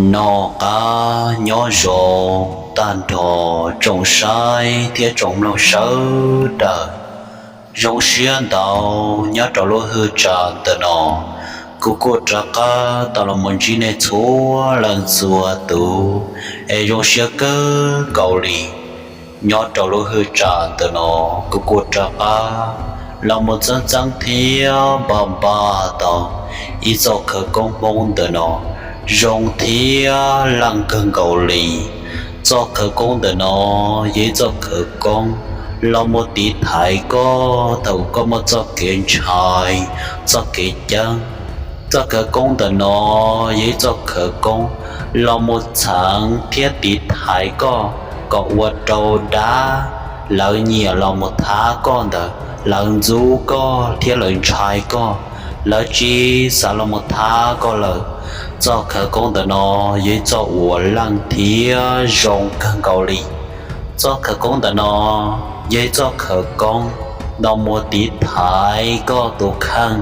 Noj qab nyob zoo tag nrho tsoom saib thiab tsoom mloog sawv daws. Zoo siab ntau nyob rau lub hwj tsam ntawm no, kuv kuj rov qab tau los mus ntsib nej txhua leej txhua tus, es zoo siab kawg nkaus li. Nyob rau lub hwj tsam ntawm no, kuv kuj rov qab los mus txeeb txeeb thiab npaj npaj tau ib txoj khawv koob Hmoob ntawm no zoo thiab leej kawg nkaus li. Txoj khawv koob ntawm no yog ib txoj khawv koob los mus tiv thaiv koj thaum koj muaj txoj kev ntshai, txoj kev ceeb. Txoj khawv koob ntawm no yog ib txoj khawv koob los mus txheev thiab tiv thaiv koj kom ua rau dab lawv nyiam los mus thab koj ntawd, lawv ntxub koj thiab lawv ntshai koj, lawv tsis xav los mus thab koj lawm. Txoj khawv koob ntawm no yog ib txoj uas leej thiab zoo kawg nkaus li. Txoj khawv koob ntawm no yog ib txoj khawv koob los mus tiv thaiv koj tus kheej.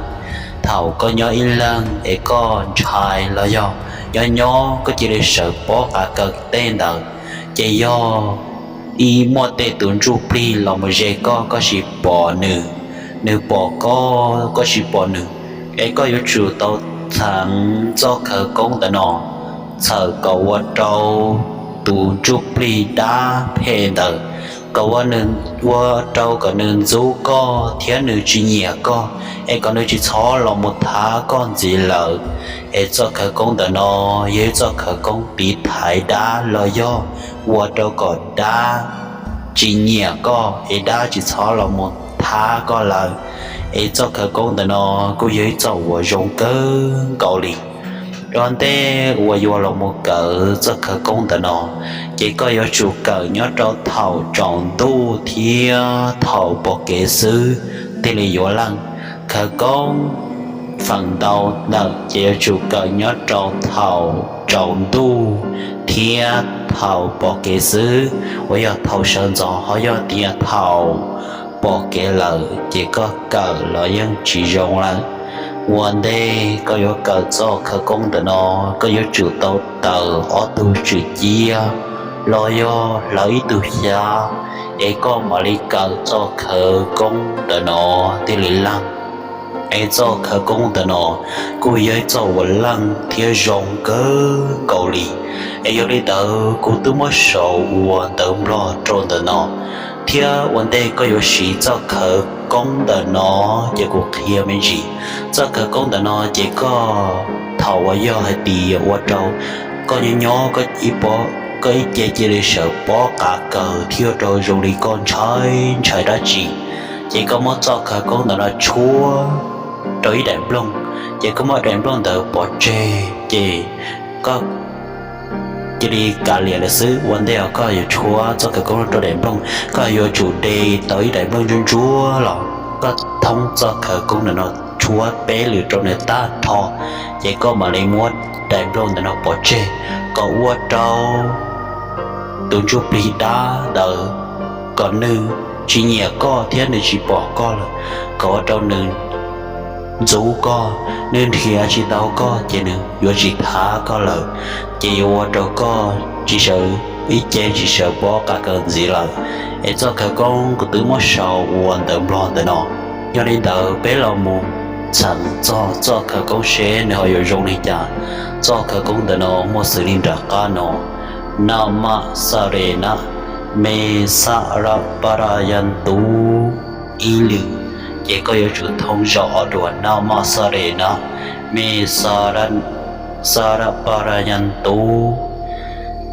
Thaum koj nyob ib leeg es koj ntshai los yog nyob nyob koj cia li sawv pob qav kaws tej ntawd, ces yog ib muaj tej tus ntsuj plig los mus ze koj, koj tsis pom nws, nws pom koj, koj tsis pom nws, es koj yuav tsum tau txheev txoj khawv koob ntawm no, txhawm kom ua rau tus ntsuj plig dab phem ntawd, kom ua rau kom nws ntxub koj thiab nws tsis nyiam koj, es kom nws tsis txhob los mus thab koj ntxiv lawm. Es txoj khawv koob ntawm no yog ib txoj khawv koob tiv thaiv dab los yog ua rau kom dab tsis nyiam koj es dab tsis txhob los mus thab koj lawm. Es txoj khawv koob ntawm no kuj yog ib txoj uas zoo kawg nkaus li. Ua ntej uas yuav los mus kawm txoj khawv koob ntawm no, ces koj yuav tsum kawm nyob rau thaum tsaus ntuj thiab thaum pom kev xwb thiaj li yuav leej. Khawv koob feem ntau ntawm ces yuav tsum kawm nyob rau thaum tsaus ntuj thiab thaum pom kev xwb, uas yog thaum sawv ntxov, ho yog tias thaum pom kev lawm ces koj kawm los yeej tsis zoo lawm. Ua ntej koj yuav kawm txoj khawv koob ntawm no, koj yuav tsum tau tawm ob tug tswm ciab los yog hlawv ib tug xyab, es koj mam li kawm txoj khawv koob ntawm no thiaj li leej. Es txoj khawv koob ntawm no kuj yog ib txoj uas leej thiab zoo kawg nkaus li. Es yog li ntawd kuv twb muab sau ua ntawv Nplog rau ntawm no, thiab ua ntej koj yuav siv txoj khawv koob ntawm no ces kuv qhia me ntsis. Txoj khawv koob ntawm no ces koj, thaum uas yog hais tias ua rau koj nyob nyob koj ib ce cia li sawv pob qav kaws thiab ua rau zoo li koj ntshai ntshai dab tsi, ces koj muab txoj khawv koob ntawm no tshuab rau ib daim nplooj, ces koj muab daim nplooj ntawd pov tseg, ces koj cia li kav liam lawm xwb. Ua ntej uas koj yuav tshuab txoj khawv koob rau daim nplooj, koj yuav tsum de tau ib daim nplooj ntsuab ntsuab los koj thoob txoj khawv koob ntawm no tshuab peb lwm rau nws tag nrho, ces koj mam li muab daim nplooj ntawm no pov tseg, kom ua rau tus ntsuj plig dab ntawd, kom nws tsis nyiam koj thiab nws tsis pom koj lawm, kom ua rau nws ntxub koj, nws nrhiav tsis tau koj ces nws yuav tsis thab koj lawm, ces yuav ua rau koj tsis sawv, ib ce tsis sawv pob qav kaws ntxiv lawm. Es txoj khawv koob kuv twb muab sau ua ntawv Nplog ntawm no. Yog li ntawd peb los mus txheev txog txoj khawv koob seb nws ho yuav zoo li cas. Txoj khawv koob ntawm no muaj xws li nram qab no: Nama sarena, me sa ra pa ra ya ntu ib lwm, ces koj yuav tsum thoob zaum ob dua: Nama sarena, me sa ra pa ra ya ntu,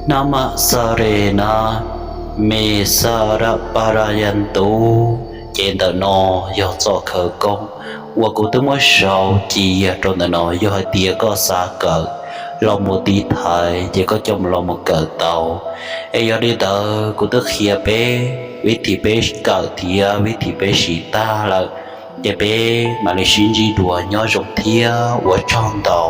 Nama sarena, me sa ra pa ra ya ntu. Ces ntawm no yog txoj khawv koob uas kuv twb muab sau cia rau ntawm no, yog hais tias koj xav kawm los mus tiv thaiv ces koj coj mus los mus kawm tau. Es yog li ntawd kuv twb qhia peb vib thim peb kawm thiab vib thim peb siv tag lawm, ces peb mam li sib ntsib dua, nyob zoo thiab ua tsaug ntau.